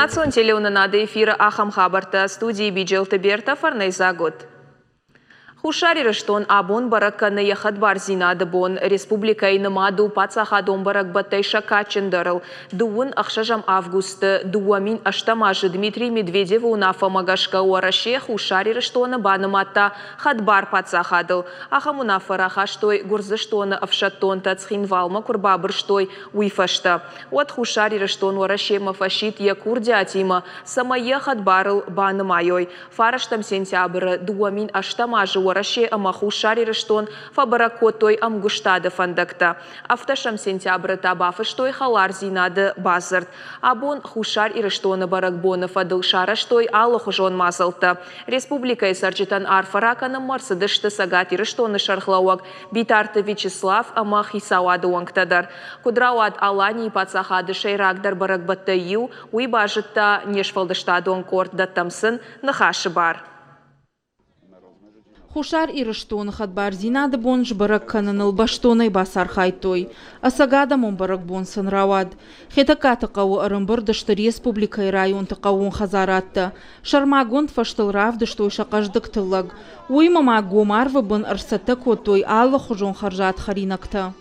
Национ телеуынынады эфиры ахӕм хабӕрттӕ студийы Биджелты Бертӕ фӕрнӕйдзаг уыд. Хуссар Ирыстон абон бӕрӕг кӕны йӕ хӕдбардзинады бон. Республикӕйы нымад у паддзахадон бӕрӕгбӕттӕй сӕ кадджындӕрыл. Дыууын ӕхсӕзӕм августы 2008 азы Дмитрий Медведевы уынаффӕмӕ гӕсгӕ Уӕрӕсе Хуссар Ирыстоны банымадта хӕдбар паддзахадыл. Ахӕм уынаффӕ рахастой Гуырдзыстоны ӕфсӕддонтӕ Цхинвалмӕ куы рбабырстой, уый фӕстӕ. Уӕд Хуссар Ирыстон Уӕрӕсемӕ фӕсидт йӕ курдиатимӕ, цӕмӕй йӕ хӕдбарыл банымайой. Фарӕстӕм сентябры 2008 азы Уӕрӕсе ӕмӕ Хуссар Ирыстон фӕбӕрӕг кодтой ӕмгуыстады фӕндӕгтӕ. Ӕвдӕсӕм сентябры та бафыстой хӕлардзинады бадзырд. Абон Хуссар Ирыстоны бӕрӕгбоны фӕдыл сарӕзтой алыхуызон мадзӕлттӕ. Республикӕйы цӕрджытӕн арфӕ ракӕнынмӕ ӕрцыдысты Цӕгат Ирыстоны сӕргълӕууӕг Битарты Вячеслав ӕмӕ хицауады уӕнгтӕ дӕр. Куыд рауад Аланийы паддзахады сӕйрагдӕр бӕрӕгбӕттӕй иу, уый базыдта не сфӕлдыстадон къорд Дӕттӕм сын ныхасы бар. Хуссар Ирыстоны хӕдбардзинады бон сбӕрӕг кӕныныл бӕстонӕй бацархайдтой. Ӕцӕг адӕмон бӕрӕгбон сын рауад. Хетӕгкаты хъӕуы ӕрӕмбырд сты республикӕйы районты хъӕууон хӕдзарадтӕ. Сӕрмагонд фӕзтыл равдыстой сӕ хъӕздыг тыллӕг. Уыимӕ ма гом арвы бын ӕрцӕттӕ кодтой алыхуызон хӕрзад хӕринӕгтӕ.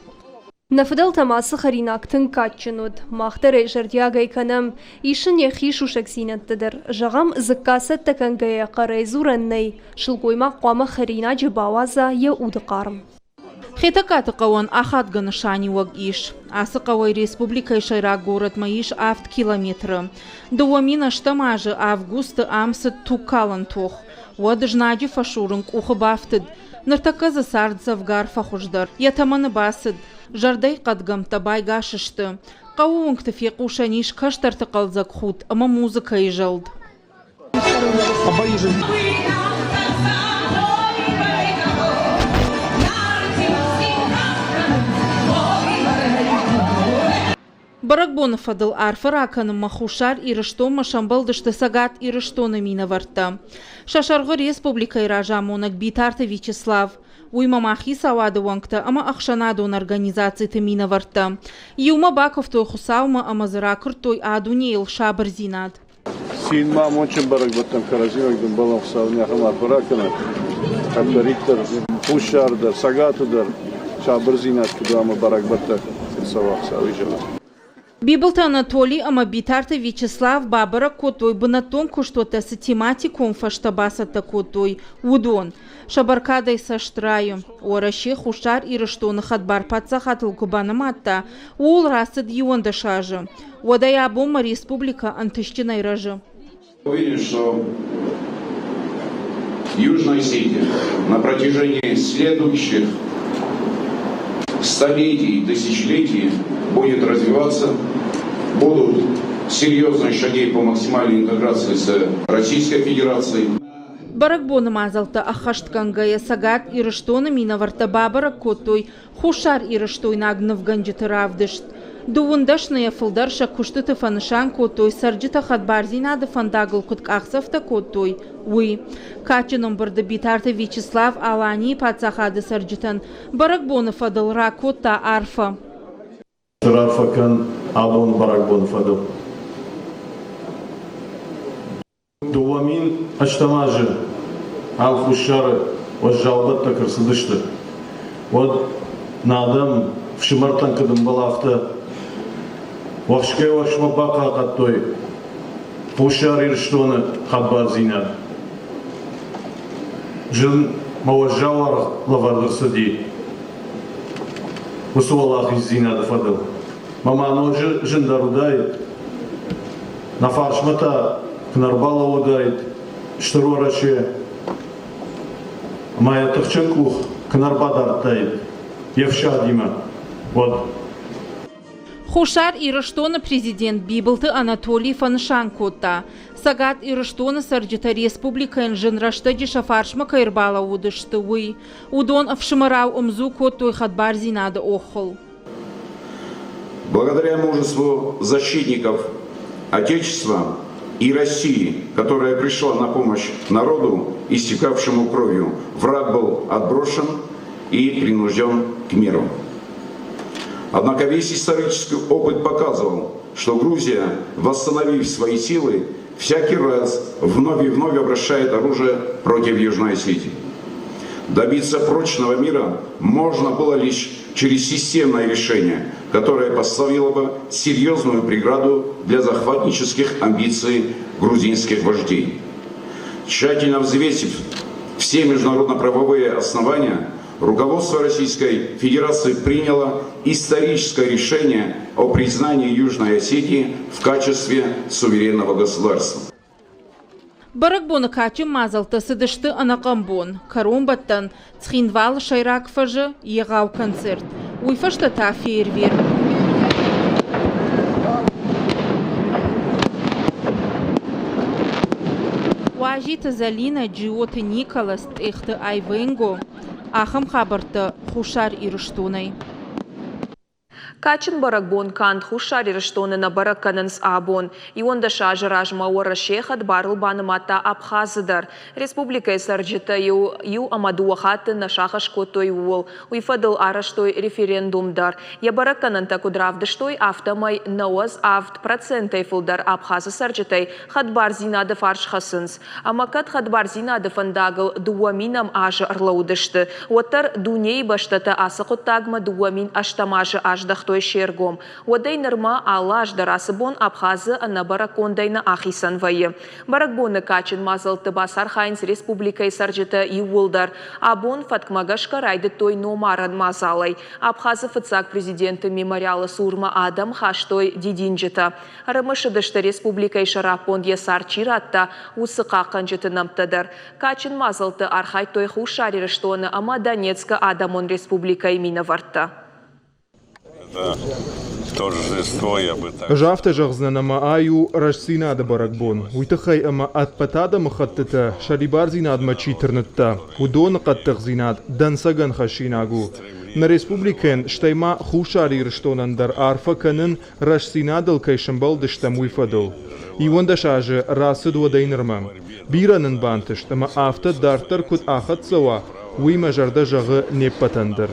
Нӕ фыдӕлтӕм ацы хӕринаг тынг кадджын уыд, мах дӕр ӕй зӕрдиагӕй кӕнӕм. Ис ын йӕхи сусӕгдзинӕдтӕ дӕр. Зӕгъӕм, дзыкка цӕттӕ кӕнгӕйӕ хъӕрӕй дзурӕн нӕй, сылгоймаг хъуамӕ хӕринаджы бауадза йӕ уды хъарм. Хетӕгкаты хъӕуӕн ахадгӕ нысаниуӕг ис. Ацы хъӕуӕй республикӕйы сӕйраг горӕтмӕ ис авд километры. 2008 азы августы ам цыд тугкалӕн тох. Уӕд знаджы фӕсурын къухы бафтыд. Ныртӕккӕ дзы цард дзӕвгар фӕхуыздӕр, йӕ тӕмӕны бацыд, зӕрдӕйы хъӕдгӕмттӕ байгас сты. Хъӕуы уынгты фехъусӕн ис кӕстӕрты хъӕлдзӕг худт ӕмӕ музыкӕйы зӕлд. Бӕрӕгбоны фӕдыл арфӕ ракӕнынмӕ Хуссар Ирыстонмӕ сӕмбӕлдысты Цӕгат Ирыстоны минӕвӕрттӕ. Сӕ сӕргъы республикӕйы разамонӕг Битарты Вячеслав, уыимӕ ма хицауады уӕнгтӕ ӕмӕ ӕхсӕнадон организациты минӕвӕрттӕ. Иумӕ бакуывтой Хуыцаумӕ ӕмӕ дзы ракуырдтой а-дунейыл сабырдзинад. Цин ма амондджын бӕрӕгбӕттӕм кӕрӕдзимӕ дымбӕлӕн Хуыцау не ахӕм арфӕ ракӕнӕд. Кӕддӕриддӕр Хуссар дӕр, Цӕгаты дӕр сабырдзинад куыд уа ӕмӕ бӕрӕгбӕттӕ куыд цӕуа Хуыцауы зӕгъӕд. Бибылты Анатоли ӕмӕ Битарты Вячеслав бабӕрӕг кодтой бынӕттон куыстуӕттӕ цы тематикон фӕзтӕ бацӕттӕ кодтой, уыдон. Сӕ бӕркадӕй цӕст райы. Уӕрӕсе Хуссар Ирыстоны хӕдбар паддзахадыл куы банымадта, ууыл рацыд 11 азы. Уӕдӕй абонмӕ республикӕ ӕнтыстджынӕй рӕзы. Уверен, что Южная Осетия на протяжении следующих столетий и тысячелетий будет развиваться, будут серьезные шаги по максимальной интеграции с Российской Федерацией. Бӕрӕгбоны мадзӕлттӕ ӕххӕстгӕнгӕйӕ Цӕгат Ирыстоны минӕвӕрттӕ бабӕрӕг кодтой хуссарирыстойнаг нывгӕнджыты равдыст. Дыууын дӕсныйӕ фылдӕр сӕ куыстыты фӕнысан кодтой, цӕрджытӕ хӕдбардзинады фӕндагыл куыд къахдзӕфтӕ кодтой, уый. Кадджын ӕмбырды Битарты Вячеслав Аланийы паддзахады цӕрджытӕн бӕрӕгбоны фӕдыл ракодта арфӕ. Рарфӕ кӕн абон бӕрӕгбоны фӕдыл. 2008 азы ам Хуссары уӕззау бӕттӕ куы рцыдысты, уӕд нӕ адӕм фсымӕртӕн куыд ӕмбӕлы, афтӕ уӕхскӕй-уӕхсмӕ бахъахъхъӕдтой Хуссар Ирыстоны хӕдбардзинад. Зын мӕ уӕззау аргъ лӕвӕрд ӕрцыди уыцы уӕлахиздзинады фӕдыл. Мӕ ма ноджы зындӕр уыдаид, нӕ фарсмӕ та куы нӕ ӕрбалӕууыдаид Стыр Уӕрӕсе ӕмӕ йӕ тыхджын къух куы нӕ ӕрбадардтаид йе фсадимӕ, уӕд. Хуссар Ирыстоны президент Бибылты Анатолий фӕнысан кодта, Цӕгат Ирыстоны цӕрджытӕ республикӕйӕн зын рӕстӕджы сӕ фарсмӕ кӕй ӕрбалӕууыдысты, уый. Уыдон ӕфсымӕрау ӕмдзу кодтой хӕдбардзинады оххыл. Благодаря мужеству защитников Отечества и России, которая пришла на помощь народу, истекавшему кровью, враг был отброшен и принужден к миру. Однако весь исторический опыт показывал, что Грузия, восстановив свои силы, всякий раз вновь и вновь обращает оружие против Южной Осетии. Добиться прочного мира можно было лишь через системное решение, которое поставило бы серьезную преграду для захватнических амбиций грузинских вождей. Тщательно взвесив все международно-правовые основания, руководство Российской Федерации приняло историческое решение о признании Южной Осетии в качестве суверенного государства. Бӕрӕгбоны кадджын мадзӕлттӕ цыдысты ӕнӕхъӕн бон. Кӕронбӕттӕн Цхинвалы сӕйраг фӕзы егъау концерт. Уый фӕстӕ та фейерверк. Уазиты Зӕлинӕ, Джиоты Николас, Тъехты Айвенго. Ахӕм хабӕрттӕ Хуссар Ирыстонӕй. Кадджын бӕрӕгбон канд Хуссар Ирыстоны нӕ бӕрӕг кӕнынц абон. 11 азы размӕ Уӕрӕсе хӕдбарыл банымадта Абхазы дӕр. Республикӕйы цӕрджытӕ иу иу ӕмӕ дыууӕ хатты нӕ сагъӕс кодтой ууыл. Уый фӕдыл арӕзтой референдум дӕр. Йӕ бӕрӕггӕнӕнтӕ куыд равдыстой, афтӕмӕй 97 процентӕй фылдӕр Абхазы цӕрджытӕй хӕдбардзинады фарс хӕцынц. Ӕмӕ кӕд хӕдбардзинады фӕндагыл дыууӕ минӕм азы ӕрлӕууыдысты, уӕддӕр дунейы бӕстӕтӕ ацы хъуыддагмӕ 2008 азы аздӕхтой се ргом. Уӕдӕй нырмӕ алы аз дӕр ацы бон Абхазы ӕнӕбӕрӕггондӕй нӕ ахицӕн вӕййы. Бӕрӕгбоны кадджын мадзӕлтты бацархайынц республикӕйы цӕрджытӕ иууылдӕр. Абон фӕткмӕ гӕсгӕ райдыдтой номарӕн мадзалӕй. Абхазы фыццаг президенты мемориалы цурмӕ адӕм хастой дидинджытӕ. Ӕрымысыдысты республикӕйы сӕраппонд йӕ цард чи радта, уыцы хъахъхъӕнджыты нӕмттӕ дӕр. Кадджын мадзӕлтты архайдтой Хуссар Ирыстоны ӕмӕ Донецкы Адӕмон Республикӕйы минӕвӕрттӕ. Ӕз афтӕ зӕгъдзынӕн, ӕмӕ ай у рӕстдзинады бӕрӕгбон, уый тыххӕй ӕмӕ ӕппӕт адӕмыхӕттытӕ сӕрибардзинадмӕ чи тырныдта, уыдоны хъӕддыхдзинад дӕнцӕгӕн хӕссинаг у. Нӕ республикӕйӕн, стӕй ма Хуссар Ирыстонӕн дӕр арфӕ кӕнын рӕстдзинадыл кӕй сӕмбӕлдыстӕм, уый фӕдыл. 11 азы рацыд уӕдӕй нырмӕ. Бирӕ нын бантыст ӕмӕ афтӕ дарддӕр куыд ахӕццӕ уа, уый мӕ зӕрдӕ зӕгъы не ппӕтӕн дӕр.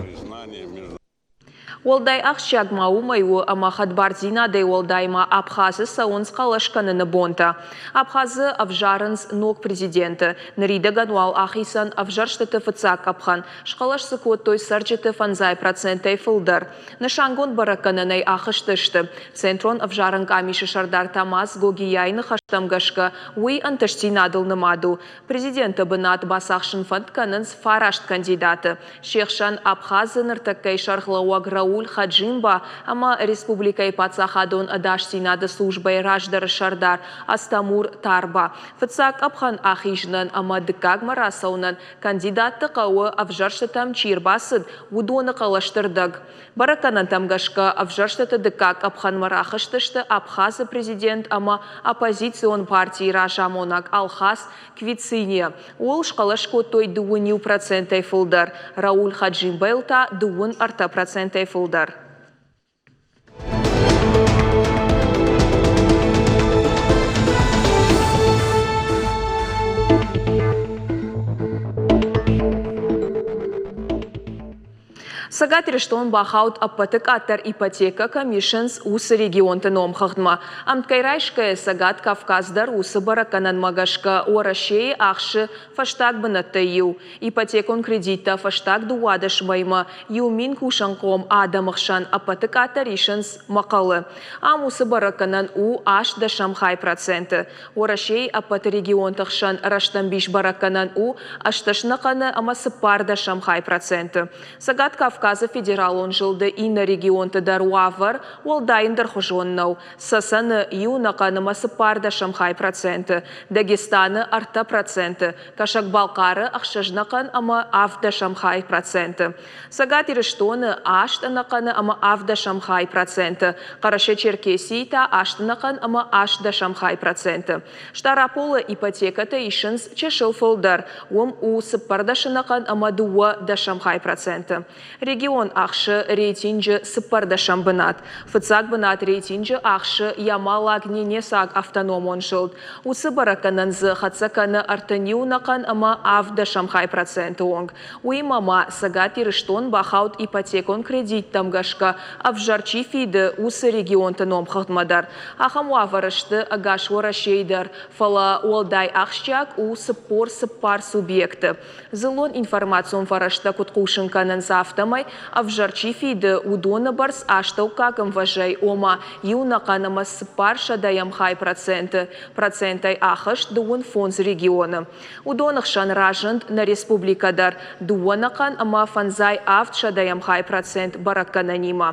Уӕлдай ахсджиаг ма уымӕй у, ӕмӕ хӕдбардзинадӕй уӕлдай ма Абхазы цӕуынц хъӕлӕс кӕныны бонтӕ. Абхазы ӕвзарынц ног президенты. Ныридӕгӕн уал ахицӕн ӕвзӕрстыты фыццаг къӕпхӕн. Схъӕлӕс дзы кодтой цӕрджыты фӕндзай процентӕй фылдӕр. Нысангонд бӕрӕггӕнӕнӕй ахызтысты. Центрон ӕвзарӕн къамисы сӕрдар Тамаз Гогияйы ныхӕстӕм гӕсгӕ, уый ӕнтыстдзинадыл нымад у. Президенты бынат бацахсын фӕнд кӕнынц фараст кандидаты. Се хсӕн Абхазы ныртӕккӕйы сӕргълӕууӕг Рауль Хаджимба ӕмӕ республикӕйы паддзахадон ӕдасдзинады службӕйы раздӕры сӕрдар Астамур Тарба. Фыццаг къӕпхӕн ахизынӕн ӕмӕ дыккагмӕ рацӕуынӕн Кандидатты хъӕуы ӕвзӕрстытӕм чи ӕрбацыд, уыдоны хъӕлӕсты рдӕг. Бӕрӕггӕнӕнтӕм гӕсгӕ, ӕвзӕрстыты дыккаг къӕпхӕнмӕ рахызтысты Абхазы президент ӕмӕ оппозицион партийы разамонӕг Алхас Квициния. Ууыл схъӕлӕс кодтой дыууын иу процентӕй фылдӕр, Рауль Хаджимбел та дыууын ӕртӕ процентӕй фылдӕр. Цӕгат Ирыстон бахауд ӕппӕты къаддӕр ипотекӕ кӕм исынц, уыцы регионты номхыгъдмӕ. Ӕмткӕй райсгӕйӕ Цӕгат Кавказ дӕр уыцы бӕрӕггӕнӕнмӕ гӕсгӕ Уӕрӕсейы ахсы фӕстаг бынӕттӕй иу. Ипотекон кредиттӕ фӕстаг 12 мӕймӕ 1000 кусӕнхъом адӕмы хсӕн ӕппӕты къаддӕр исынц Мӕхъӕлы. Ам уыцы бӕрӕггӕнӕн у аст дӕсӕм хай проценты. Уӕрӕсейы ӕппӕт регионты хсӕн рӕстӕмбис бӕрӕггӕнӕн у ӕстӕснӕхъӕны ӕмӕ цыппар дӕсӕм хай проценты. Цӕгат Кавказы федералон зылды иннӕ регионты дӕр уавӕр уӕлдай ӕндӕрхуызон нӕу. Цӕцӕны иу нӕхъӕн ӕмӕ цыппар дӕсӕм хай проценты, Дагестаны 3%, Кӕсӕг-Балхъары ӕхсӕзнӕхъӕн ӕмӕ ӕвддӕсӕм хай проценты, Цӕгат Ирыстоны аст ӕнӕхъӕны ӕмӕ ӕвддӕсӕм хай проценты, Хъӕрӕсе-Черкесийы та аст ӕнӕхъӕн ӕмӕ ӕстдӕсӕм хай проценты. Стъараполы ипотекӕтӕ исынц чысыл фылдӕр, уым у цыппӕрдӕс ӕнӕхъӕн ӕмӕ дыууӕ дӕсӕм хай проценты. Регион ахсы рейтинджы цыппӕрдӕсӕм бынат. Фыццаг бынат рейтинджы ахсы Ямалаг-Ненецаг автономон зылд. Уыцы бӕрӕггӕнӕн дзы хӕццӕ кӕны 31 ӕнӕхъӕн ӕмӕ авддӕсӕм хай проценты онг. Уыимӕ ма Цӕгат Ирыстон бахауд ипотекон кредиттӕм гӕсгӕ ӕвзӕр чи фиды, уыцы регионты номхыгъдмӕ дӕр. Ахӕм уавӕры сты ӕгас Уӕрӕсейы дӕр, фӕлӕ уӕлдай ахсджиаг у 44 субъекты. Дзыллон информацион фӕрӕзтӕ куыд хъусын кӕнынц, афтӕмӕй ӕвзӕр чи фиды, уыдоны бӕрц астӕуккаг ӕмвӕзӕй, ома иу ӕнӕхъӕн ӕмӕ цыппар сӕдӕйӕм хай проценты процентӕй ахызт дыууын фондз регионы. Уыдоны хсӕн разынд нӕ республикӕ дӕр дыууӕ ӕнӕхъӕн ӕмӕ фӕндзай авд сӕдӕйӕм хай процент бӕрӕггӕнӕнимӕ.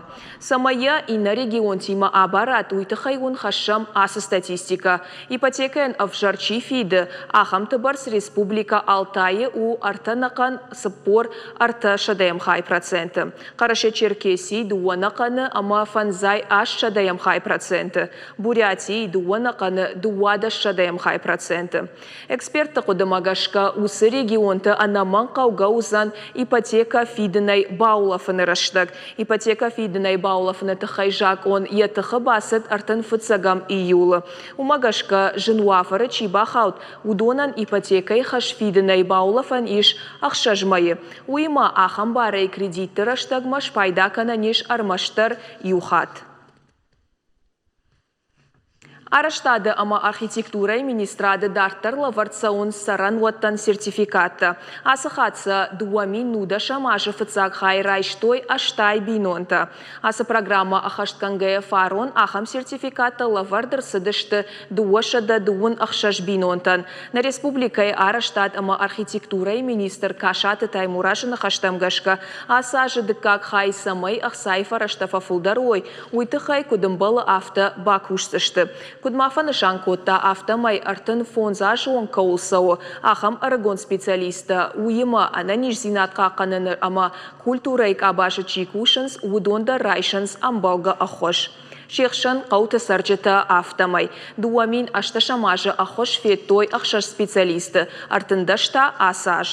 Цӕмӕй йӕ иннӕ регионтимӕ абарат, уый тыххӕй уын хӕссӕм ацы статистикӕ. Ипотекӕйӕн ӕвзӕр чи фиды, ахӕмты бӕрц Республикӕ Алтайы у ӕртӕ ӕнӕхъӕн 43 сӕдӕйӕм хай проценты, Хъӕрӕсе-Черкесийы дыууӕ ӕнӕхъӕны ӕмӕ фӕндзай аст сӕдӕйӕм хай проценты, Бурятийы дыууӕ ӕнӕхъӕны 12 сӕдӕйӕм хай проценты. Экспертты хъуыдымӕ гӕсгӕ, уыцы регионты ӕнӕмӕнгхъӕугӕ уыдзӕн ипотекӕ фидынӕй баулӕфыны рӕстӕг. Ипотекӕ фидынӕй баулӕфыны тыххӕй закъон йӕ тыхы бацыд 35 июлы. Уымӕ гӕсгӕ, зын уавӕры чи бахауд, уыдонӕн ипотекӕйы хӕс фидынӕй баулӕфӕн ис ӕхсӕз мӕйы. Уыимӕ, ахӕм барӕй кредитты рӕстӕгмӕ спайда кӕнӕн ис ӕрмӕстдӕр иу хатт. Арӕзтады ӕмӕ архитектурӕйы министрады дарддӕр лӕвӕрд цӕуынц цӕрӕнуӕттӕн сертификаттӕ. Ацы хатт сӕ 2010 азы фыццаг хай райстой 80 бинонтӕ. Ацы программӕ ӕххӕстгӕнгӕйӕ фарон ахӕм сертификаттӕ лӕвӕрд ӕрцыдысты 226 бинонтӕн. Нӕ республикӕйы арӕзтад ӕмӕ архитектурӕйы министр Касаты Таймуразы ныхӕстӕм гӕсгӕ, ацы азы дыккаг хай цӕмӕй ӕхцайы фӕрӕзтӕ фӕфылдӕр уой, уый тыххӕй куыд ӕмбӕлы, афтӕ бакусдзысты. Куыд ма фӕнысан кодта, афтӕмӕй 35 азы онг кӕуыл цӕуы, ахӕм ӕрыгон специалисттӕ, уыимӕ ӕнӕниздзинад хъахъхъӕныны ӕмӕ культурӕйы къабазы чи кусынц, уыдон дӕр райсынц ӕмбӕлгӕ ӕххуыс. Се хсӕн хъӕуты цӕрджытӕ, афтӕмӕй. 2018 азы ӕххуыс федтой ӕхсӕз специалисты, 13 та ацы аз.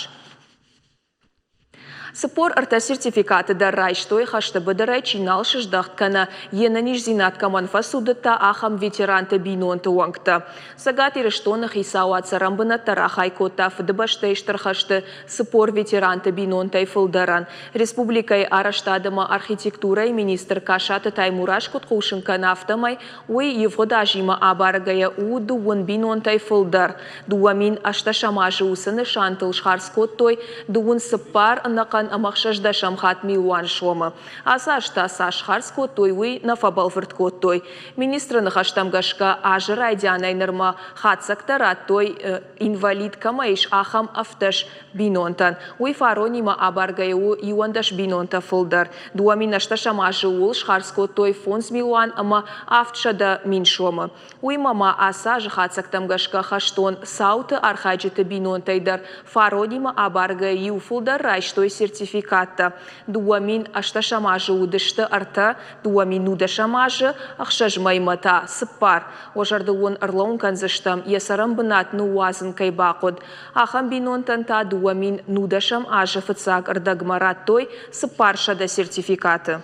43 сертификаты дӕр райстой, хӕсты быдырӕй чи нал сыздӕхт кӕнӕ йе нӕниздзинад кӕмӕн фӕцудыдта, ахӕм ветеранты бинонты уӕнгтӕ. Цӕгат Ирыстоны хицауад цӕрӕнбынӕттӕ рахай кодта Фыдыбӕстӕйы Стыр хӕсты 40 ветеранты бинонтӕй фылдӕрӕн. Республикӕйы арӕзтад ӕмӕ архитектурӕйы министр Касаты Таймураз куыд хъусын кӕны, афтӕмӕй уый ивгъуыд азимӕ абаргӕйӕ у дыууын бинонтӕй фылдӕр. 2018 азы уыцы нысантыл схардз кодтой дыууын цыппар ӕнӕхъӕн ӕмӕ ӕхсӕздӕсӕм хатт милуан сомы. Ацы аз та цас хардз кодтой, уый нӕ фӕбӕлвырд кодтой. Министры ныхӕстӕм гӕсгӕ, азы райдианӕй нырмӕ хатдзӕгтӕ радтой, инвалид кӕмӕ ис, ахӕм 17 бинонтӕн. Уый фаронимӕ абаргӕйӕ у 11 бинонтӕ фылдӕр. 2018 азы ууыл схардз кодтой фондз милуан ӕмӕ 700 000 сомы. Уыимӕ ма ацы азы хатдзӕгтӕм гӕсгӕ хӕстон цауты архайджыты бинонтӕй дӕр фаронимӕ абаргӕйӕ иу фылдӕр райстой сертификаттӕ. 2018 азы уыдысты ӕртӕ, 2019 азы ӕхсӕз мӕймӕ та цыппар. Уӕ зӕрдыл уын ӕрлӕууын кӕндзыстӕм, йӕ цӕрӕнбынат ныууадзын кӕй бахъуыд, ахӕм бинонтӕн та 2019 азы фыццаг ӕрдӕгмӕ радтой 400 сертификаты.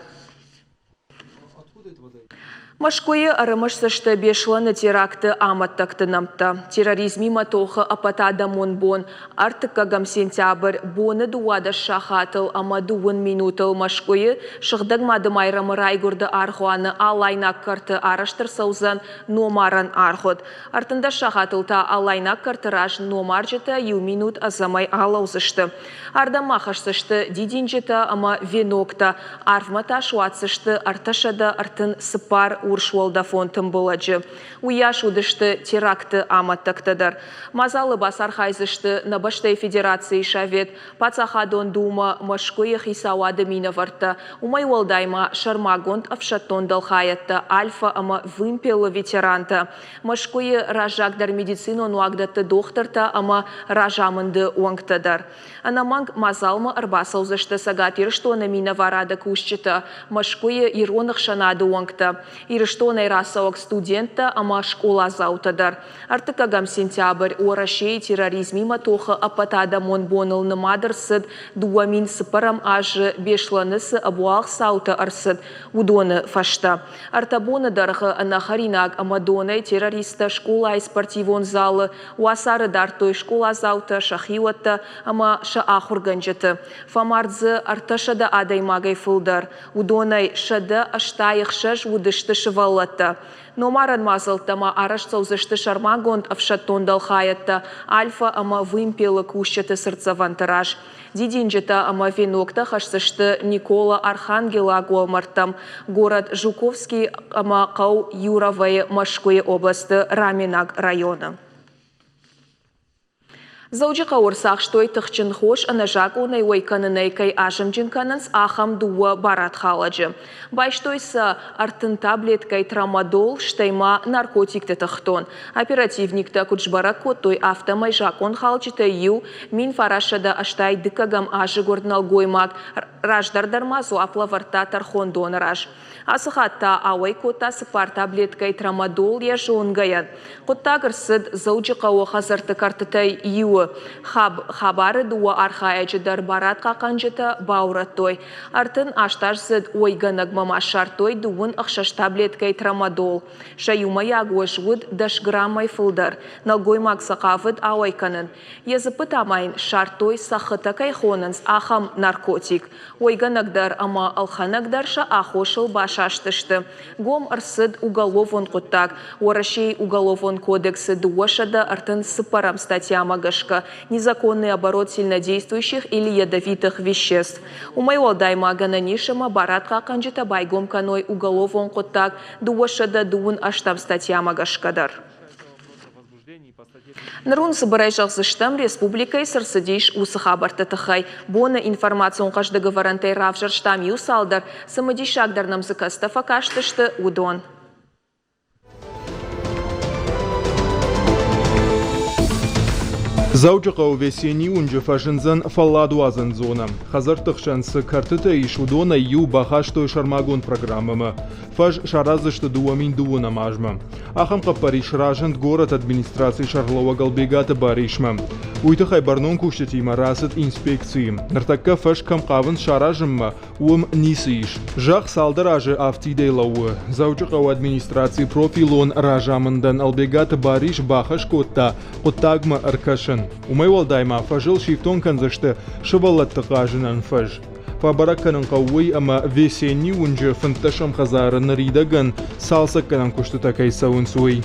Мӕскуыйы ӕрымысдзысты Беслӕны теракты амӕттӕгты нӕмттӕ. Терроризмимӕ тохы ӕппӕтадӕмон бон ӕртыккӕгӕм сентябрь боны 12 сахатыл ӕмӕ дыууын минутыл Мӕскуыйы Сыгъдӕг Мадымайрӕмы райгуырды аргъуаны Алайнаг кӕрты арӕзт ӕрцӕудзӕн номарӕн аргъуыд. 13 сахатыл та Алайнаг кӕрты раз номарджытӕ иу минут ӕдзӕмӕй алӕудзысты. Ардӕм ма хӕсдзысты дидинджытӕ ӕмӕ веноктӕ, арвмӕ та суадздзысты 334 урс уӕлдӕфон тымбылӕджы. Уыйас уыдысты теракты амӕттӕгтӕ дӕр. Мадзалы бацархайдзысты нӕ бӕстӕйы Федерацийы Совет, Паддзахадон Думӕ, Мӕскуыйы хицауады минӕвӕрттӕ, уымӕй уӕлдай ма сӕрмагонд ӕфсӕддон дӕлхайӕдтӕ Альфа ӕмӕ Вымпел-ы ветерантӕ, Мӕскуыйы раззагдӕр медицинон уагдӕтты дохтыртӕ ӕмӕ разамынды уӕнгтӕ дӕр. Ӕнӕмӕнг мадзалмӕ ӕрбацӕудзысты Цӕгат Ирыстоны минӕварады кусджытӕ, Мӕскуыйы ирон ӕхсӕнады. ӕхсӕнады уӕнгтӕ, Ирыстонӕй рацӕуӕг студенттӕ ӕмӕ скъоладзаутӕ дӕр. Ӕртыккӕгӕм сентябрь Уӕрӕсейы терроризмимӕ тохы ӕппӕтадӕмон боныл нымад ӕрцыд 2004 азы Беслӕны цы ӕбуалгъ цаутӕ ӕрцыд, уыдоны фӕстӕ. Ӕртӕ боны дӕргъы ӕнӕхӕринаг ӕмӕ донӕй террористтӕ скъолайы спортивон залы уацары дардтой скъоладзаутӕ, сӕхиуӕттӕ ӕмӕ сӕ ахуыргӕнджыты. Фӕмард дзы 300 адӕймагӕй фылдӕр, уыдонӕй 186 уыдысты сывӕллӕттӕ. Номарӕн мадзӕлттӕ ма арӕзт цӕудзысты сӕрмагонд ӕфсӕддон дӕлхайӕдтӕ Альфа ӕмӕ Вымпел-ы кусджыты цыртдзӕвӕнты раз. Дидинджытӕ ӕмӕ веноктӕ хӕсдзысты Никола Архангелаг уӕлмӕрдтӕм, горӕт Жуковский ӕмӕ хъӕу Юровойы Мӕскуыйы областы Раменаг районы. Дзӕуджыхъӕуы ӕрцахстой тыхджын хос ӕнӕзакъонӕй уӕй кӕнынӕй кӕй азымджын кӕнынц, ахӕм дыууӕ барадхалӕджы. Байстой сӕ 30 таблеткӕй трамадол, стӕй ма наркотикты тыхтон. Оперативниктӕ куыд сбӕрӕг кодтой, афтӕмӕй закъонхалджытӕй иу 1982 азы гуырд нӕлгоймаг раздӕр дӕр ма дзуапп лӕвӕрдта тӕрхондоны раз. Ацы хатт та ауӕй кодта цыппар таблеткӕйы трамадол йӕ зонгӕйӕн. Хъуыддаг ӕрцыд Дзӕуджыхъӕуы хӕдзӕртты кӕртытӕй иуы. Хабары дыууӕ архайӕджы дӕр барадхъахъхъӕнджытӕ баурӕдтой. 38-аздзыд уӕйгӕнӕгмӕ ма ссардтой дыууын ӕхсӕз таблеткӕйы трамадол. Сӕ иумӕйаг уӕз уыд дӕс граммӕй фылдӕр. Нӕлгоймаг сӕ хъавыд ауӕй кӕнын. Йӕ дзыппы та ма йын ссардтой, цӕххытӕ кӕй хонынц, ахӕм наркотик. Уӕйгӕнӕг дӕр ӕмӕ ӕлхӕнӕг дӕр сӕ аххосыл басастысты. Гом ӕрцыд уголовон хъуыддаг. Уӕрӕсейы Уголовон кодексы 234 статьямӕ гӕсгӕ «Незаконный оборот сильнодействующих или ядовитых веществ». Уымӕй уӕлдай ма гӕнӕн ис ӕмӕ барадхъахъхъӕнджытӕ байгом кӕной уголовон хъуыддаг 228 статьямӕ гӕсгӕ дӕр. Ныр уын цыбырӕй зӕгъдзыстӕм, республикӕйы цы рцыдис, уыцы хабӕртты тыххӕй. Боны информацион хъӕздыг ӕвӕрӕнтӕй равзӕрстам иу цалдӕр, цымыдисагдӕр нӕм дзы кӕцытӕ фӕкастысты, уыдон. Дзӕуджыхъӕуы Весенний уынджы фӕзындзӕн фӕлладуадзӕн зонӕ. Хӕдзӕртты хсӕн цы кӕртытӕ ис, уыдонӕй иу бахастой сӕрмагонд программӕмӕ. Фӕз сараздзысты 2020 азмӕ. Ахӕм хъӕппӕрис разынд горӕты администрацийы сӕргълӕууӕг Ӕлбегаты Барисмӕ. Уый тыххӕй бӕрнон кусджытимӕ рацыд инспекцийы. Ныртӕккӕ фӕз кӕм хъавынц саразынмӕ, уым ницы ис. Зӕхх цалдӕр азы афтидӕй лӕууы. Дзӕуджыхъӕуы администрацийы профилон разамындӕн Ӕлбегаты Барис бахӕс кодта хъуыддагмӕ ӕркӕсын. Уымӕй уӕлдай ма фӕзыл сифтонг кӕндзысты сывӕллӕтты хъазынӕн фӕз. Фӕбӕрӕг кӕнын хъӕуы уый, ӕмӕ Весенний уынджы фынддӕсӕм хӕдзары ныридӕгӕн цалцӕггӕнӕн куыстытӕ кӕй цӕуынц, уый.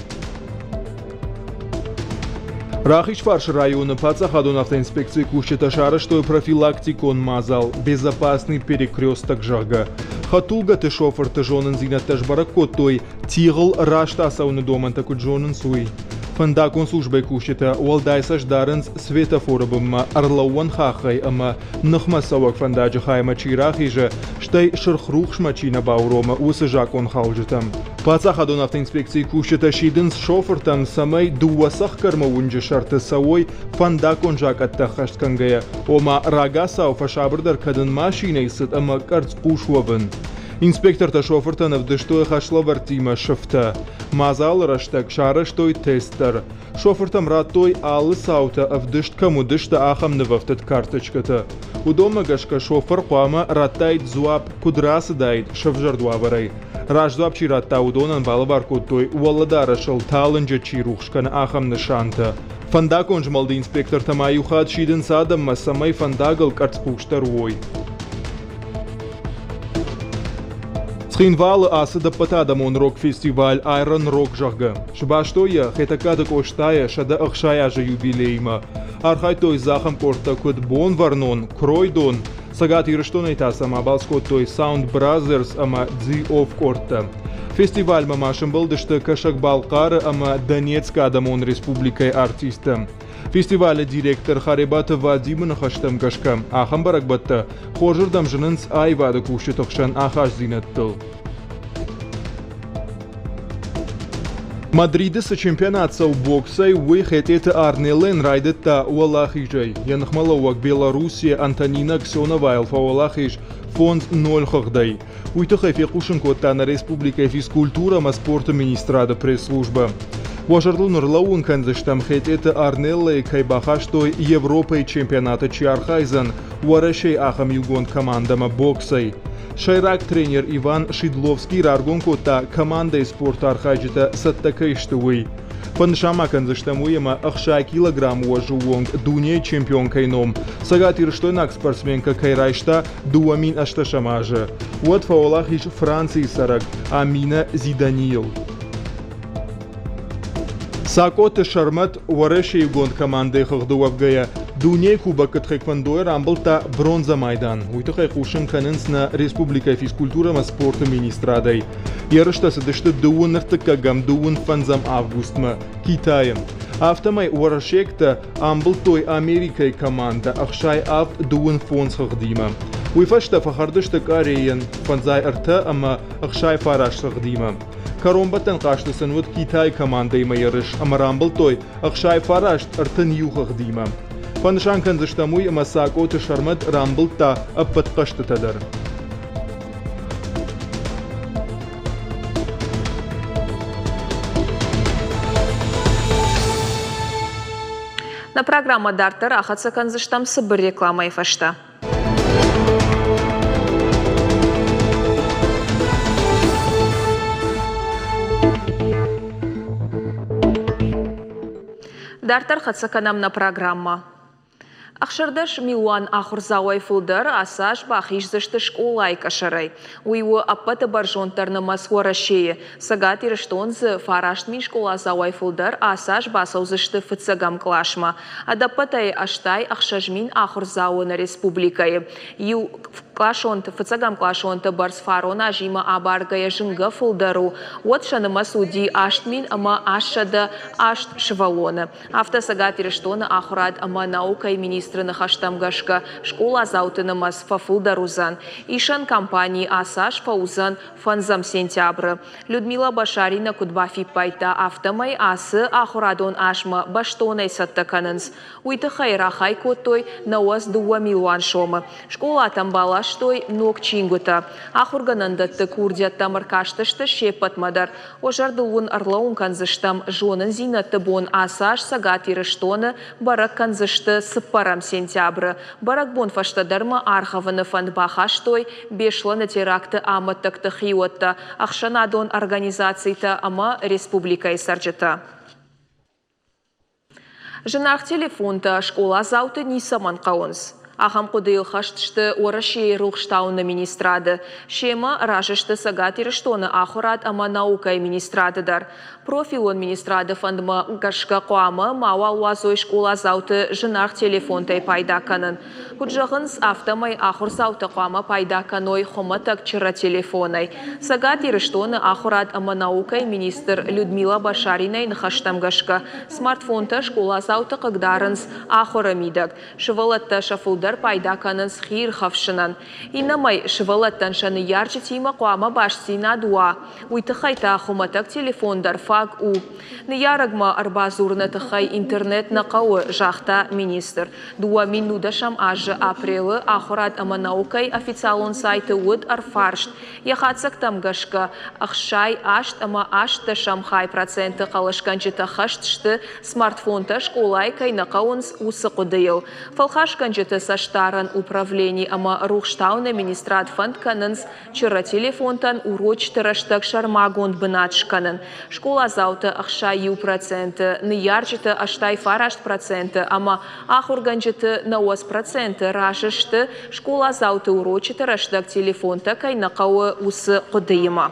Рахизфарсы районы паддзахадон автоинспекцийы кусджытӕ сарӕзтой профилактикон мадзал «Безопасный перекресток», зӕгъгӕ. Хӕдтулгӕты шофырты зонындзинӕдтӕ сбӕрӕг кодтой, тигъыл раст ацӕуыны домӕнтӕ куыд зонынц, уый. Фӕндагон службӕйы кусджытӕ уӕлдай цӕст дарынц светофоры бынмӕ ӕрлӕууӕн хаххӕй ӕмӕ ныхмӕ цӕуӕг фӕндаджы хаймӕ чи рахизы, стӕй сырх рухсмӕ чи нӕ бауромы, уыцы закъонхалджытӕм. Паддзахадон автоинспекцийы кусджытӕ сидынц шофыртӕм, цӕмӕй дыууӕ цӕхгӕрмӕ уынджы сӕрты цӕуой фӕндаггон закъӕттӕ ӕххӕст кӕнгӕйӕ, ома рагацау фӕсабырдӕр кӕнын машинӕйы цыд ӕмӕ къӕрцхъус уӕвын. Инспектортӕ шофыртӕн ӕвдыстой хӕслӕвӕрдтимӕ сыфтӕ. Мадзалы рӕстӕг сарӕзтой тест дӕр. Шофыртӕм радтой алы цаутӕ ӕвдыст кӕм уыдысты, ахӕм нывӕфтыд карточкӕтӕ. Уыдонмӕ гӕсгӕ шофыр хъуамӕ радтаид дзуапп, куыд рацыдаид сӕвзӕрд уавӕрӕй. Раздзуапп чи радта, уыдонӕн балӕвар кодтой уӕлӕдарӕсыл талынджы чи рухс кӕны, ахӕм нысантӕ. Фӕндаггон змӕлды инспектортӕ ма иу хатт сидынц адӕммӕ, цӕмӕй фӕндагыл къӕрцхъусдӕр уой. Цхинвалы ацыд ӕппӕтадӕмон рок-фестиваль Iron Rock, зӕгъгӕ. Сбастой йӕ Хетӕгкаты Къостайы 160 азы юбилеймӕ. Архайдтой дзы ахӕм къордтӕ, куыд Бонвӕрнон, Кройдон, Цӕгат Ирыстонӕй та сӕм абалц кодтой Sound Brothers ӕмӕ Dzi-Off къордтӕ. Фестивальмӕ ма сӕмбӕлдысты Кӕсӕг-Балхъары ӕмӕ Донецкы адӕмон республикӕйы артисттӕ. Фестивалы директор Харебаты Вадимы ныхӕстӕм гӕсгӕ, ахӕм бӕрӕгбӕттӕ хорзырдӕм зынынц аивады кусджыты хсӕн ахастдзинӕдтыл. Мадриды цы чемпионат цӕуы боксӕй, уый Хетъеты Арнеллен райдыдта уӕлахизӕй. Йӕ ныхмӕлӕууӕг Белоруссийы Антонина Ксеновайыл фӕуӕлахиз 5-0 хыгъдӕй. Уый тыххӕй фехъусын кодта нӕ республикӕйы физкультурӕ ӕмӕ спорты министрады пресс-службӕ. Уӕ зӕрдыл ныр лӕууын кӕндзыстӕм, Хетъеты Арнеллайы кӕй бахастой Европӕйы чемпионаты чи архайдзӕн, Уӕрӕсейы ахӕм иугонд командӕмӕ боксӕй. Сӕйраг тренер Иван Шидловский раргом кодта, командӕйы спорты архайджытӕ цӕттӕ кӕй сты, уый. Фӕнысан ма кӕндзыстӕм уый, ӕмӕ 60 килограммы уӕзы онг дунейы чемпионкӕйы ном цӕгатирыстойнаг спортсменкӕ кӕй райста 2018 азы. Уӕд фӕуӕлахиз Францийы цӕрӕг Аминӕ Зиданийыл. Цакъоты Сӕрмӕт Уӕрӕсейы иугонд командӕйы хыгъды уӕвгӕйӕ, дунейы кубокы тхэквондойы рамбылдта бронзӕ майдан. Уый тыххӕй хъусын кӕнынц нӕ республикӕйы физкультурӕ ӕмӕ спорты министрадӕй. Ерыстӕ цыдысты дыууын ӕртыккӕгӕм дыууын фӕндзӕм августмӕ Китайы. Афтӕмӕй уӕрӕсейӕгтӕ амбылдтой Америкӕйы командӕ 67 дыууын фондз хыгъдимӕ. Уый фӕстӕ фӕхӕрд сты Къарейӕн фӕндзай ӕртӕ ӕмӕ 69 хыгъдимӕ. Кӕронбӕттӕн хъазты сын уыд Китайы командӕимӕ ерыс ӕмӕ рамбылдтой 69 31 хыгъдимӕ. Фӕнысан кӕндзыстӕм уый, ӕмӕ Цакъоты Сӕрмӕт рамбылдта ӕппӕт хъӕзтытӕ дӕр. Нӕ программӕ дарддӕр ахӕццӕ кӕндзыстӕм цыбыр рекламӕйы фӕстӕ. Дарддӕр хӕццӕ кӕнӕм нӕ программӕ. 16 милуан ахуырдзауӕй фылдӕр ацы аз бахиздзысты скъолайы къӕсӕрӕй. Уый у ӕппӕты бӕрзонддӕр нымӕц Уӕрӕсейы. Цӕгат Ирыстон дзы 9000 скъоладзауӕй фылдӕр ацы аз бацӕудзысты фыццӕгӕм къласмӕ. Ӕдӕппӕтӕй 86 000 ахуырдзауы нӕ республикӕйы. Иу къласонты, фыццӕгӕм къласонты бӕрц фарон азимӕ абаргӕйӕ зынгӕ фылдӕр у, уӕд сӕ нымӕц уыди 8000 ӕмӕ 808 сывӕллоны. Афтӕ Цӕгат Ирыстоны ахуырад ӕмӕ наукӕйы министры ныхӕстӕм гӕсгӕ, скъоладзауты нымӕц фӕфылдӕр уыдзӕн. Исӕн кампани ацы аз фӕуыдзӕн фӕндзӕм сентябры. Людмила Башарина куыд бафиппайдта, афтӕмӕй ацы ахуырадон азмӕ бӕстонӕй цӕттӕ кӕнынц. Уый тыххӕй рахай кодтой 92 милуан сомы. Скъолатӕм баластой ног чингуытӕ. Ахуыргӕнӕндӕтты курдиӕттӕм ӕркастысты се ппӕтмӕ дӕр. Уӕ зӕрдыл уын ӕрлӕууын кӕндзыстӕм, зонындзинӕдты бон ацы аз Цӕгат Ирыстоны бӕрӕг кӕндзысты цыппӕрӕм сентябры. Бӕрӕгбон фӕстӕдӕрмӕ аргъӕвыны фӕнд бахастой Беслӕны теракты амӕттӕгты хиуӕттӕ, ӕхсӕнадон организацитӕ ӕмӕ республикӕйы цӕрджытӕ. Зынаргъ телефонтӕ скъоладзауты ницӕмӕн хъӕуынц. Ахӕм хъуыдыйыл хӕст сты Уӕрӕсейы рухстауыны министрады. Семӕ разы сты Цӕгат Ирыстоны ахуырад ӕмӕ наукӕйы министрады дӕр. Профилон министрады фӕндмӕ гӕсгӕ хъуамӕ мауал уадзой скъоладзауты зынаргъ телефонтӕй пайда кӕнын. Куыд зӕгъынц, афтӕмӕй ахуырдзаутӕ хъуамӕ пайда кӕной хуымӕтӕг чырӕ телефонӕй. Цӕгат Ирыстоны ахуырад ӕмӕ наукӕйы министр Людмила Башаринайы ныхӕстӕм гӕсгӕ, смартфонтӕ скъоладзауты хъыгдарынц ахуыры мидӕг. Сывӕллӕттӕ сӕ фылдӕр пайда кӕнынц хиирхӕфсынӕн. Иннӕмӕй, сывӕллӕттӕн сӕ ныййарджытимӕ хъуамӕ бастдзинад уа. Уый тыххӕй та хуымӕтӕг телефон дӕр фаг у. Ныййарӕгмӕ ӕрбадзурыны тыххӕй интернет нӕ хъӕуы, загъта министр. 2010 азы апрелы ахуырад ӕмӕ наукӕйы официалон сайты уыд ӕрфарст. Йӕ хатдзӕгтӕм гӕсгӕ, 68 ӕмӕ ӕстдӕсӕм хай проценты хъӕлӕсгӕнджытӕ хӕст сты, смартфонтӕ скъолайы кӕй нӕ хъӕуынц, уыцы хъуыдыйыл. Фӕлхасгӕнджыты цӕстдарӕн управлени ӕмӕ рухстауыны министрад фӕнд кӕнынц чыры телефонтӕн урочыты рӕстӕг сӕрмагонд бынат скӕнын. Скъоладзауты 61%, ныййарджыты 89% ӕмӕ ахуыргӕнджыты 90% разы сты, скъоладзауты урочыты рӕстӕг телефонтӕ кӕй нӕ хъӕуы, уыцы хъуыдыимӕ.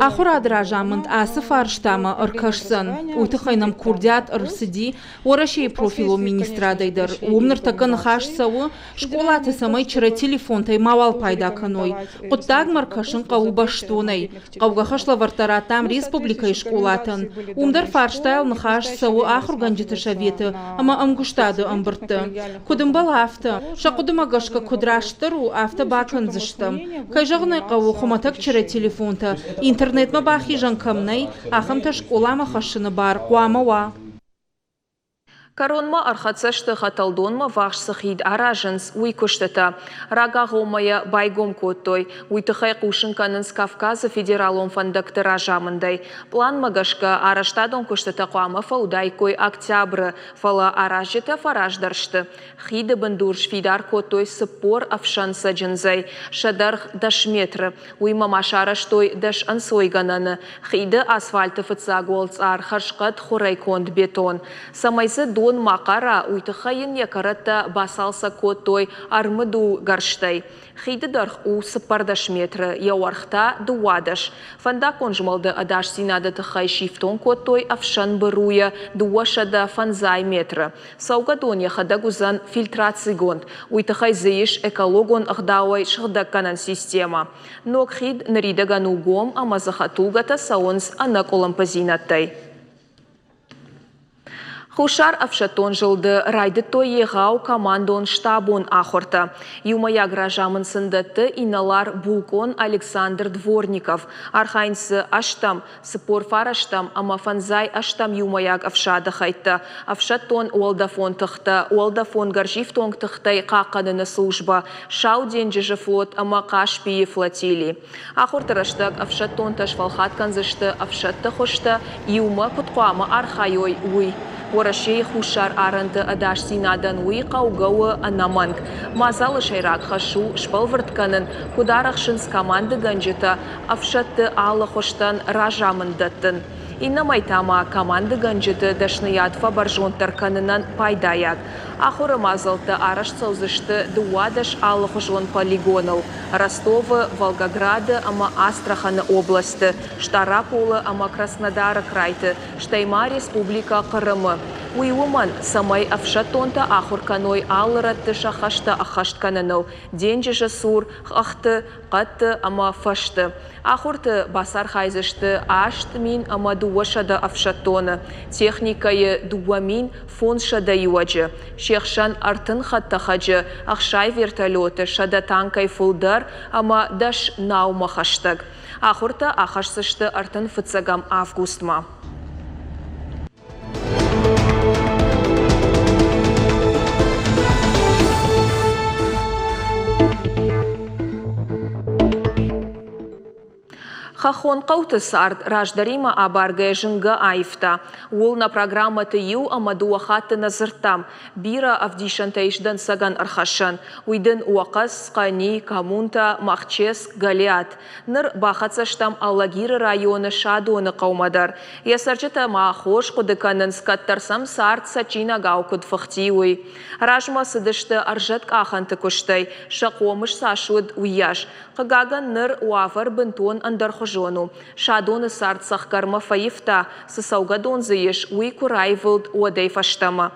Ахуырады разамынд ацы фарстамӕ ӕркӕсдзӕн. Уый тыххӕй нӕм курдиат ӕрцыди Уӕрӕсейы профилон министрадӕй дӕр. Уым ныртӕккӕ ныхас цӕуы, скъолаты цӕмӕй чырӕ телефонтӕй мауал пайда кӕной. Хъуыддагмӕ ӕркӕсын хъӕуы бӕстонӕй. Хъӕугӕ хӕслӕвӕрдтӕ радтам республикӕйы скъолатӕн. Уым дӕр фарстайыл ныхас цӕуы ахуыргӕнджыты советы ӕмӕ ӕмгуыстады ӕмбырдты. Куыд ӕмбӕлы, афтӕ. Сӕ хъуыдымӕ гӕсгӕ куыд растдӕр у, афтӕ бакӕндзыстӕм. Кӕй зӕгъын ӕй хъӕуы, хуымӕтӕг чырӕ телефонтӕ, интернетмӕ бахизӕн кӕм нӕй, ахӕмтӕ скъоламӕ хӕссыны бар хъуамӕ уа. Кӕронмӕ ӕрхӕццӕ сты Хӕтӕлдонмӕ ввахс цы хид аразынц, уый куыстытӕ. Рагагъоммӕ йӕ байгом кодтой. Уый тыххӕй хъусын кӕнынц Кавказы федералон фӕндӕгты разамындӕй. Пъланмӕ гӕсгӕ арӕзтадон куыстытӕ хъуамӕ фӕуыдаиккой октябры, фӕлӕ аразджытӕ фӕраздӕр сты. Хиды бындур сфидар кодтой 40 ӕфсӕн цӕджындзӕй, сӕ дӕргъ 10 метры. Уыимӕ ма сарӕзтой 10 ӕнцойгӕнӕны. Хиды асфальты фыццаг уӕлцъар хӕрзхъӕд хуырӕй конд бетон. Цӕмӕй дзы дон ма хъара, уый тыххӕй йын йӕ кӕрӕттӕ бацалцӕг кодтой ӕрмыдул гӕрзтӕй. Хиды дӕргъ у 14 метры, йӕ уӕрх та 12. Фӕндаггон змӕлды ӕдасдзинады тыххӕй сифтонг кодтой ӕфсӕн быруйӕ 250 метры. Цӕугӕдон йӕхӕдӕг уыдзӕн фильтрацигонд, уый тыххӕй дзы ис экологон ӕгъдауӕй сыгъдӕггӕнӕн системӕ. Ног хид ныридӕгӕн у гом ӕмӕ дзы хӕдтулгӕтӕ цӕуынц ӕнӕкъуылымпыдзинӕдтӕй. Хуссар ӕфсӕддон зылды райдыдтой егъау командон-штабон ахуыртӕ. Иумӕйаг разамынд сын дӕтты инӕлар-булкъон Александр Дворников. Архайынц дзы ӕстӕм, 49-ӕм ӕмӕ 58-ӕм иумӕйаг ӕфсады хӕйттӕ, ӕфсӕддон уӕлдӕфон тыхтӕ, уӕлдӕфон гӕрзифтонг тыхтӕй хъахъхъӕныны службӕ, Сау денджызы флот ӕмӕ Хъаспийы флотили. Ахуырты рӕстӕг ӕфсӕддонтӕ сфӕлхат кӕндзысты ӕфсӕдты хуызтӕ, иумӕ куыд хъуамӕ архайой, уый. Уӕрӕсейы хуссар арӕнты ӕдасдзинадӕн уый хъӕугӕ у ӕнӕмӕнг. Мадзалы сӕйраг хӕс у сбӕлвырд кӕнын, куыд арӕхсынц командыгӕнджытӕ ӕфсӕдты алы хуызтӕн разамынд дӕттын. Иннӕмӕй та ма командыгӕнджыты дӕсныйад фӕбӕрзонддӕр кӕнынӕн пайдайаг. Ахуыры мадзӕлттӕ арӕзт цӕудзысты 12 алыхуызон полигоныл Ростовы, Волгограды ӕмӕ Астраханы областты, Стъараполы ӕмӕ Краснодары крайты, стӕй ма Республикӕ Хъырымы. Уый уымӕн, цӕмӕй ӕфсӕддонтӕ ахуыр кӕной алы рӕтты сӕ хӕстӕ ӕххӕст кӕныныл, денджызы цур, хӕхты, хъӕдты ӕмӕ фӕзты. Ахуырты бацархайдзысты 8200 ӕфсӕддоны, техникӕйы 2500 иуӕджы, се хсӕн 30 хӕдтӕхӕджы, 60 вертолеты, 100 танкӕй фылдӕр ӕмӕ 10 наумӕ хӕстӕг. Ахуыртӕ ахӕсдзысты 31 августмӕ. Хӕххон хъӕуты цард раздӕримӕ абаргӕйӕ зынгӕ аивта. Ууыл нӕ программӕты иу ӕмӕ дыууӕ хатты нӕ дзырдтам. Бирӕ ӕвдисӕнтӕ ис дӕнцӕгӕн ӕрхӕссӕн. Уый дын Уӕхъӕц, Хъӕни, Коммунтӕ, Махческ, Гӕлиат. Ныр бахӕццӕ стӕм Алагиры районы Садоны хъӕумӕ дӕр. Йӕ цӕрджытӕ ма хорз хъуыды кӕнынц, кӕддӕр сӕм цард цӕджджинагау куыд фыхти, уый. Размӕ цыдысты ӕрзӕткъахӕнты куыстӕй, сӕ хъомыс цас уыд, уыйас. Хъыгагӕн, ныр уавӕр бынтон ӕндӕрхуызон у. Садоны цард цӕхгӕрмӕ фӕивта, цы цӕугӕдон дзы ис, уый куы раивылд, уӕдӕй фӕстӕмӕ.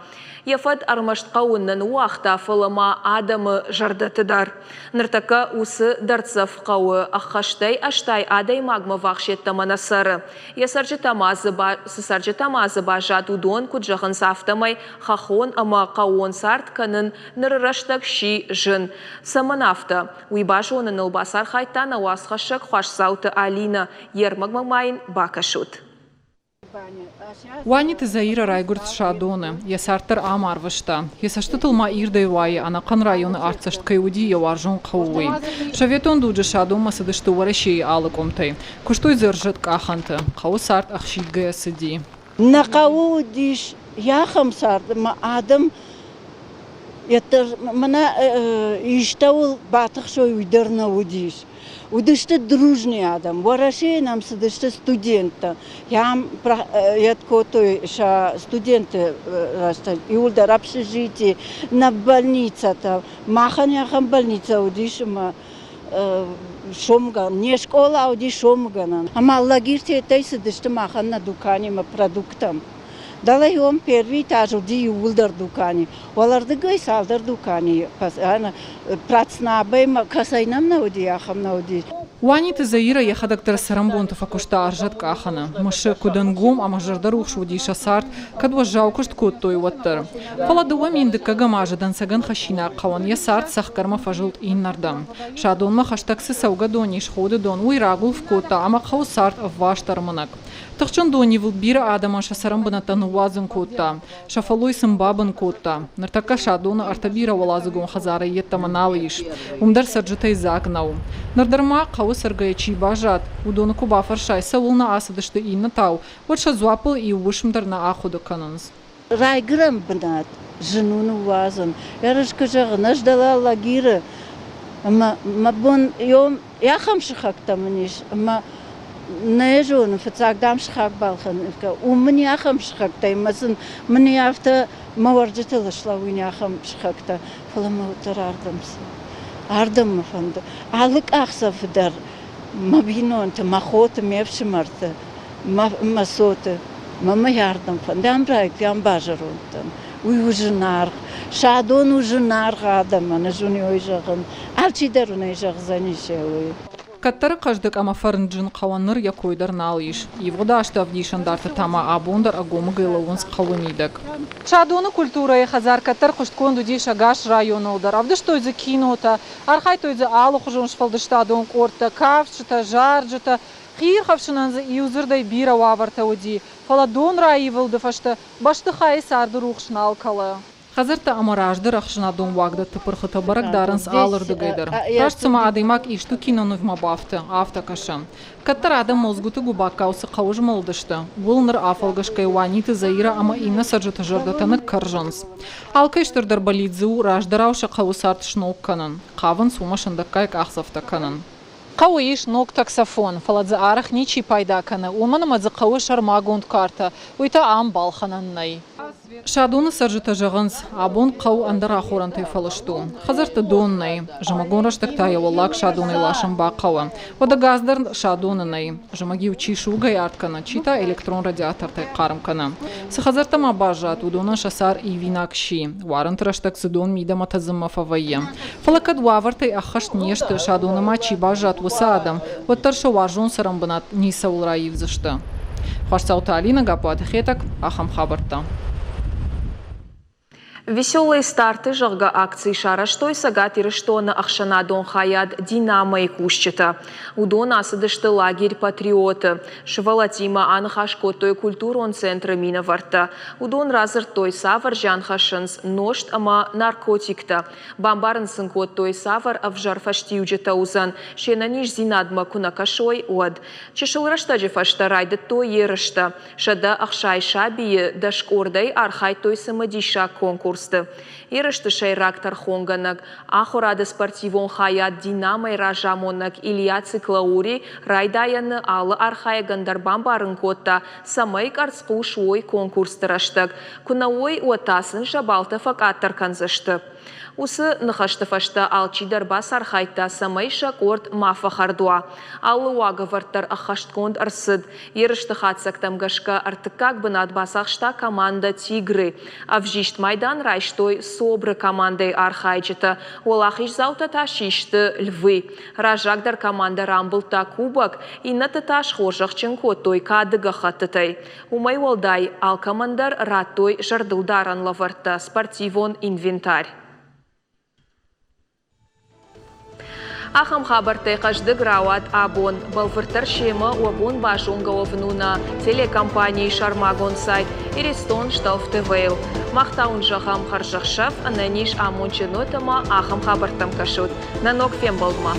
Йӕ фӕд ӕрмӕст хъӕуы нӕ ныууагъта, фӕлӕ ма адӕмы зӕрдӕты дӕр. Ныртӕккӕ уыцы дӕрддзӕф хъӕуы ӕххӕстӕй 80 адӕймагмӕ ввахс йеддӕмӕ нӕ цӕры. Йӕ цӕрджытӕ ма дзы цы цӕрджытӕ ма дзы баззад, уыдон куыд зӕгъынц, афтӕмӕй хӕххон ӕмӕ хъӕууон цард кӕнын ныры рӕстӕг сси зын. Цӕмӕн афтӕ? Уый базоныныл бацархайдта нӕ уацхӕссӕг Хуасдзауты Алинӕ. Йе рмӕгмӕ ма йын бакӕсут. Уаниты Заирӕ райгуырд Садоны. Йӕ цард дӕр ам арвыста. Йӕ цӕстытыл ма ирдӕй уайы, ӕнӕхъӕн районы артдзӕст кӕй уыди йӕ уарзон хъӕу, уый. Советон дуджы Садонмӕ цыдысты Уӕрӕсейы алы къуымтӕй. Куыстой дзы ӕрзӕткъахӕнты. Хъӕуы цард ӕхсидгӕйӕ цыди. Нӕ хъӕуы уыдис ахӕм цард, ӕмӕ адӕм мӕнӕ истӕуыл батыхсой, уый дӕр нӕ уыдис. Уыдысты дружный адӕм. Уӕрӕсейы нӕм цыдысты студенттӕ. Ам кодтой сӕ студенты рӕстӕг иууылдӕр общежитие, нӕ больницӕтӕ. Махӕн ахӕм больницӕ уыдис ӕмӕ сомгӕнӕн, не скъола уыди сомгӕнӕн. Ӕмӕ лагерьтӕй цыдысты махӕн нӕ дуканимӕ продукттӕм. Дӕлӕ уым первый этаж уыди иууылдӕр дукани. Уӕлӕрдыгӕй цалдӕр дуканийы Працнабӕй кӕцӕй нӕм нӕ уыди, ахӕм нӕ уыди. Уаниты Заирӕ йӕхӕдӕг дӕр цӕрӕнбонты фӕкуыста ӕрзӕткъахӕны. Мысы, куыд ӕнгом ӕмӕ зӕрдӕрухс уыди сӕ цард, кӕд уӕззау куыст кодтой, уӕддӕр. Фӕлӕ 2001 азы дӕнцӕгӕн хӕссинаг хъӕуӕн йӕ цард цӕхгӕрмӕ фӕзылд иннӕрдӕм. Садонмӕ хӕстӕг цы цӕугӕдон ис, Ходы дон, уый рагуылф кодта ӕмӕ хъӕуы цард ӕвваст ӕрмынӕг. Тыхджын донивылд бирӕ адӕмӕн сӕ цӕрӕнбынӕттӕ ныууадзын кодта, сӕ фӕллой сын бабын кодта. Ныртӕккӕ Садоны ӕртӕ бирӕуӕладзыгон хӕдзарӕй йеддӕмӕ нал ис. Уым дӕр цӕрджытӕй дзаг нӕу. Ныр дӕр ма хъӕуы цӕргӕйӕ чи баззад, уыдоны куы бафӕрсай, цӕуылнӕ ацыдысты иннӕтау, уӕд сӕ дзуаппыл иу уысм дӕр нӕ ахъуыды кӕнынц. Райгуырӕн бынат зын у ныууадзын. Ӕрӕджы зӕгъын, ӕз дӕлӕ Алагиры ӕмӕ мӕ бон ахӕм сыхӕгтӕ мын ис, ӕмӕ нӕ зонын, фыццаг, дам, сыхаг балхӕнын. Уым мын ахӕм сыхӕгтӕ ӕмӕ сын мын афтӕ мӕ уӕрджытыл слӕууин ахӕм сыхӕгтӕ, фӕлӕ мӕ уӕддӕр ардӕм цы? Ардӕм мӕ фӕнды. Алы къахдзӕфы дӕр мӕ бинонты, мӕ хоты, ме фсымӕрты, мӕ цоты мӕ мӕ ардӕм фӕнды. Ам райгуырӕн базӕронд дӕн. Уый у зынаргъ. Садон у зынаргъ адӕмӕн, ӕз уын уый зӕгъын. Алчидӕр уын ӕй зӕгъдзӕнис уый. Кӕддӕры хъӕздыг ӕмӕ фӕрнджын хъӕуӕн ныр йӕ кой дӕр нал ис. Ивгъуыд азты ӕвдисӕндартӕ та ма абон дӕр ӕгомыгӕй лӕууынц хъӕуы мидӕг. Садоны культурӕйы хӕдзар кӕддӕр хъуыстгонд уыдис ӕгас районыл дӕр. Ӕвдыстой дзы кинотӕ, архайдтой дзы алыхуызон сфӕлдыстадон къордтӕ, кафджытӕ, зарджытӕ. Хиирхӕфсынӕн дзы иудзырдӕй бирӕ уавӕртӕ уыди, фӕлӕ дон раивылды фӕстӕ бӕстыхайы царды рухс нал кӕлы. Хӕдзӕрттӕ ӕмӕ раздӕр ӕхсӕнадон уагдӕтты пырхытӕ бӕрӕг дарынц алырдыгӕй дӕр. Раст цыма адӕймаг исты кинонывмӕ бафты, афтӕ кӕсы. Кӕддӕр адӕм мӕлдзгуыты губаккау цы хъӕуы змӕлдысты, ууыл ныр афӕлгӕсгӕ Уаниты Заирӕ ӕмӕ иннӕ цӕрджыты зӕрдӕтӕ ныккӕрзынц. Алкӕй стырдӕр бӕллиц дзы у раздӕрау сӕ хъӕуы цард сног кӕнын. Хъавынц уымӕ сындӕггай къахдзӕфтӕ кӕнын. Хъӕуы ис ног таксофон, фӕлӕ дзы арӕх ничи пайда кӕны, уымӕн ӕмӕ дзы хъӕуы сӕрмагонд картӕ, уый та ам балхӕнӕн нӕй. Садоны цӕрджытӕ зӕгъынц, абон хъӕу ӕндӕр ахорӕнтӕй фӕлыст у. Хӕдзӕртты дон нӕй, зымӕгон рӕстӕг та йӕ уӕллаг Садонӕй ласын бахъӕуы. Уӕдӕ газ дӕр Садоны нӕй. Зымӕг-иу чи сугӕй арт кӕны, чи та электрон радиатортӕй хъарм кӕны. Цы хӕдзӕрттӕ ма баззад, уыдонӕн сӕ цар ивинаг сси. Уарынты рӕстӕг цы дон мидӕмӕ тӕдзынмӕ фӕвӕййы. Фӕлӕ кӕд уавӕртӕй ӕххӕст не сты, Садоны ма чи баззад, уыцы адӕм, уӕддӕр сӕ уарзон цӕрӕнбынат ницӕуыл раивдзысты. Хуасдзауты Алинӕ, Гаппуаты Хетӕг, ахӕм хабӕрттӕ. «Веселые старты», зӕгъгӕ, акци сарӕзтой Цӕгат Ирыстоны ӕхсӕнадон хайад «Динамо-йы» кусджытӕ. Уыдон ацыдысты лагерь «Патриот-ы». Сывӕллӕттимӕ аныхас кодтой культурон центры минӕвӕрттӕ. Уыдон радзырдтой, цавӕр зиан хӕссынц нозт ӕмӕ наркотиктӕ. Бамбарын сын кодтой, цавӕр ӕвзӕр фӕстиуджытӕ уыдзӕн, се нӕниздзинадмӕ куы нӕ кӕсой, уӕд. Чысыл рӕстӕджы фӕстӕ райдыдтой ерыстӕ. 160 сабийы дӕс къордӕй архайдтой цымыдисаг конкурсты. Ерысты сӕйраг тӕрхонгӕнӕг, ахуырады спортивон хайад «Динамо-йы» разамонӕг Илья Циклаури райдайӕны алы архайӕгӕн дӕр бамбарын кодта, цӕмӕй къӕрцхъус уой конкурсты рӕстӕг. Куы нӕ уой, уӕд та сын сӕ балтӕ фӕкъаддӕр кӕндзысты. Уыцы ныхӕсты фӕстӕ алчидӕр бацархайдта, цӕмӕй сӕ къорд ма фӕхӕрд уа. Алы уагӕвӕрд дӕр ӕххӕстгонд ӕрцыд. Ерысты хатдзӕгтӕм гӕсгӕ ӕртыккаг бынат бацахста командӕ «Тигры». Ӕвзист майдан райстой СОБР-ы командӕйы архайджытӕ, уӕлахиздзаутӕ та систы Львы. Раззагдӕр командӕ рамбылдта кубок, иннӕты та схорзӕхджын кодтой кады гӕххӕттытӕй. Уымӕй уӕлдай, алкӕмӕн дӕр радтой зӕрдылдарӕн лӕвӕрттӕ, спортивон инвентарь. Ахӕм хабӕрттӕй хъӕздыг рауад абон. Бӕлвырддӕр семӕ уӕ бон базонгӕ уӕвын у нӕ телекомпанийы сӕрмагонд сайт Иристон Шталф ТВ-йыл. Мах та уын зӕгъӕм хӕрзӕхсӕв, ӕнӕниз, амондджын ут ӕмӕ ахӕм хабӕрттӕм кӕсут. Нӕ ног фембӕлдмӕ!